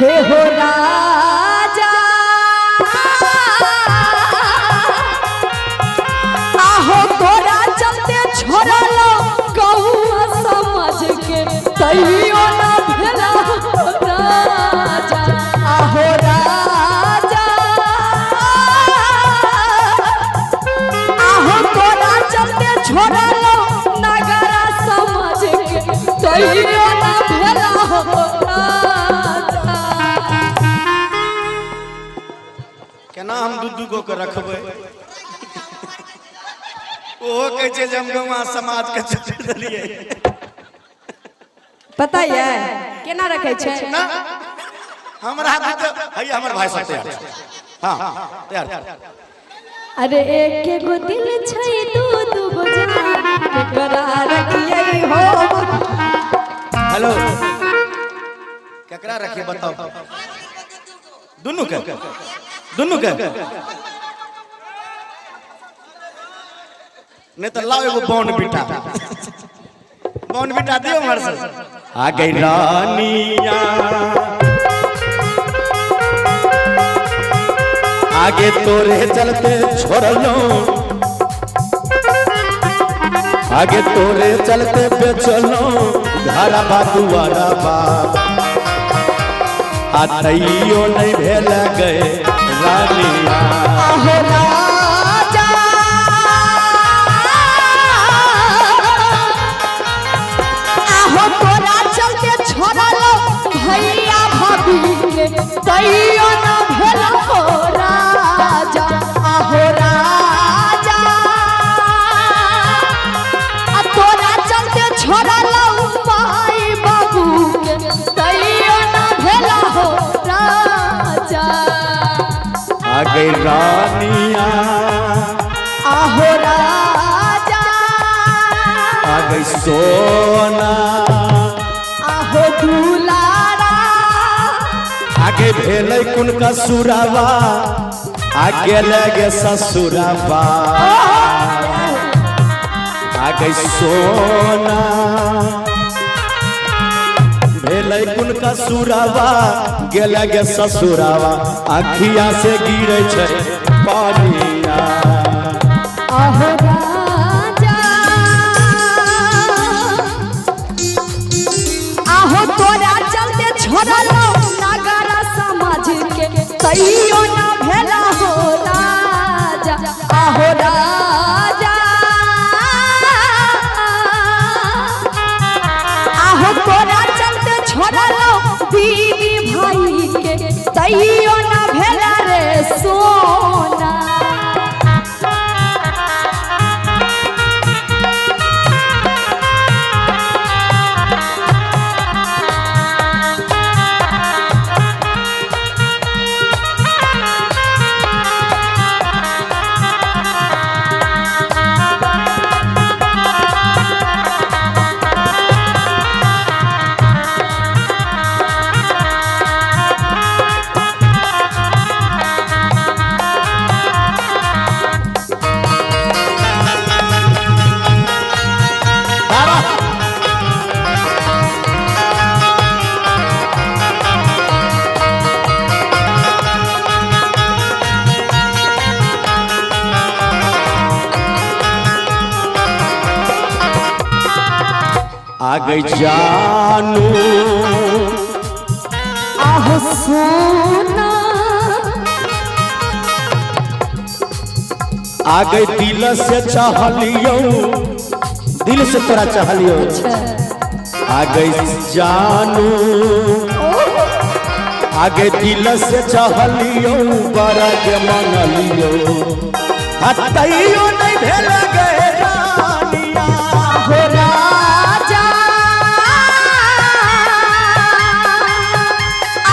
हे हो राजा, आहो तोरा चलते छोड़लो गौआ समझ के, तैयो ना भेला हो राजा। आहो राजा, आहो तोरा चलते छोड़लो नगरा समझ के, तैयो ना भेला हो राजा। केना हम दू दू गो के रखबै? ओहो कहै छै जे हम गौआ समाज के छोड़ि देलियै। पता ये केना रखै छै? ना, हमरा हाथ तऽ हैया हमर भाई सब तैयार छै। हाँ तैयार। अरे एक गो दिल छै दू दू गो जान, केकरा रखियै हो? हेलो, केकरा रखिए बताओ? दुनू के, दुनू के नहीं तो लाओ एगो बॉन्ड बिटा, बॉन्ड बिटा दियो हमर से। आ गई रानिया, आगे तोरे चलते छोड़लो, आगे तोरे चलते बेचलो घरबा दुआरबा, आ तैयो नहीं भेल गए रानिया। आहो राजा, आहो तोरा चलते छोड़लो भैया भाभी के, तैयो ना भेल हो राजा। आहो राजा, आ तोरा चलते छोड़लो माई बाबू के, तैयो ना भेल हो राजा। आ गई रानिया, आहो राजा, आ गई सोना, आहो दुलारा, आगे भेलै कुन कसुरवा, आगे लगे ससुरवा। आ गई सोना, भेलै कुन कसुरवा, गेल गे ससुरवा, अखिया से गिरै छै पानिया। आहो राजा, आहो तोरा चलते छोड़लो नगर समाज के, तैयो ना भेला हो राजा। आहो राजा, आहो तोरा चलते छोड़लो दीदी भाई के, तैयो ना भेला रे सोना। आ गई जानू, आहो सोना, आ गई दिल से चाहलियो, दिल से तोरा चाहलियो। आ गई जानू, आ गई दिल से चाहलियो, बड़ा के मंगलियो, तैयो नहीं भेल गए रानिया। आहो राजा,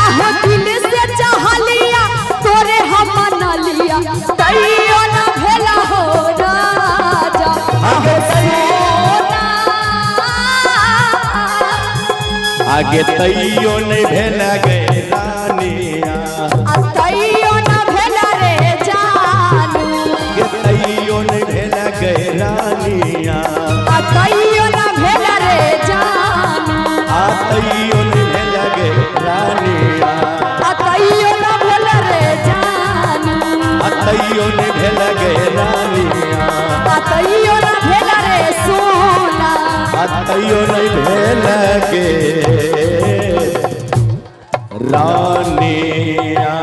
आहो दिल से चाहलिया तोरे हम मनलिया, तैयो ना भेला हो राजा। आहो सोना, आगे तैयो नहीं भेल गए रानिया। आ तैयो ना भेला रे जानू, आगे तैयो नहीं भेल गए रानिया। आ तैयो ना भेला रे जानू, आ तैयो नहीं भेल गए रानिया। तैयो नहि भेल गे रानिया। आ तैयो न भेल रे सोना। आ तैयो नहि भेल गे रानिया।